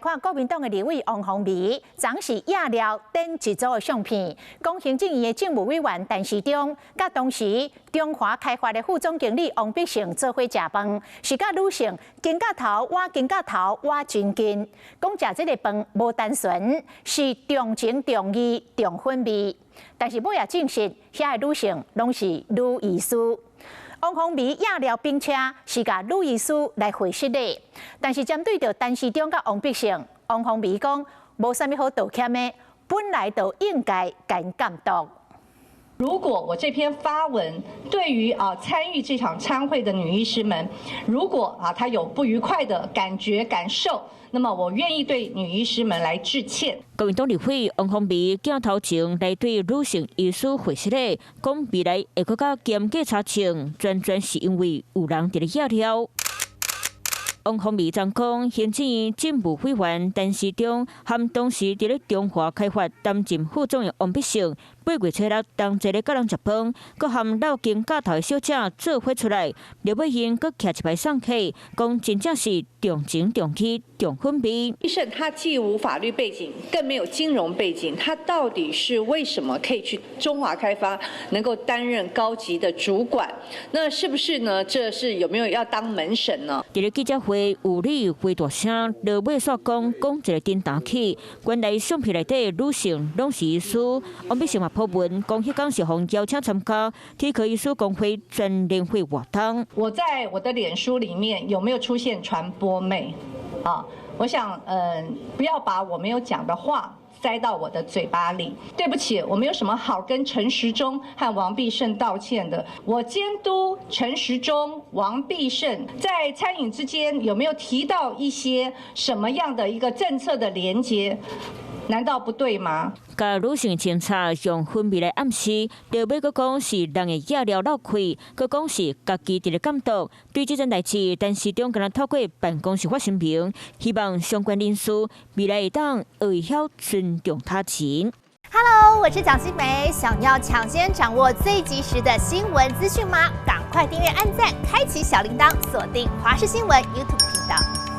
看國民黨的立委王鴻薇，昨是掖料頂一組的相片，講行政院的政務委員陳時中，佮當時中華開發的副總經理王必勝做伙食飯，是佮女性肩胛頭倚肩胛頭倚真近，講食這个飯無單純，是重情重義重品味，但是尾仔證實，遐个女性攏是女醫師。王鴻薇掖料並車是共女醫師來回失禮，但是針對著陳時中佮王必勝，王鴻薇講無啥物好道歉的，本來就應該共監督。如果我這篇發文對於參與這場餐會的女醫師們，如果她有不愉快的感覺感受，那麼我願意對女醫師們來致歉。國民黨立委王鴻薇鏡頭前來對女性醫師回失禮，講未來會閣較嚴格查證，全全是因為有人佇咧掖料。王鴻薇昨講，行政院政務委員陳時中和當時佇咧中華開發擔任副總的王必勝，8月初6同齊咧佮人食飯，閣和摟肩胛頭的小姐做伙出來，劉美英閣徛一排送客，講真正是重情重義重品味。醫生他既無法律背景，更沒有金融背景，他到底是為什麼可以去中華開發能夠擔任高級的主管？那是不是呢？這是有沒有要當門神呢？佇咧記者會有理回大聲，落尾煞講講一个叮當起，原來相片內底女性攏是醫師，王必勝嘛 po 文講，彼工是予邀請參加體科醫師公會全聯會活動。我在我的臉書裡面有沒有出現傳播妹？啊，我想，不要把我沒有講的話塞到我的嘴巴裡。對不起，我沒有什麼好跟陳時中和王必勝道歉的。我監督陳時中、王必勝在餐飲之間有沒有提到一些什麼樣的一個政策的連結？難道不對嗎？共女性清查用品味來暗示，著尾閣講是人會掖料漏氣，閣講是家己佇咧監督。對這件代誌，陳時中敢若透過辦公室發聲明，希望相關人士未來會當會曉尊重他人。 Hello，我是蔣新梅，想要搶先掌握最及時的新聞資訊嗎？趕快訂閱、按讚、開啟小鈴鐺，鎖定華視新聞 YouTube 頻道。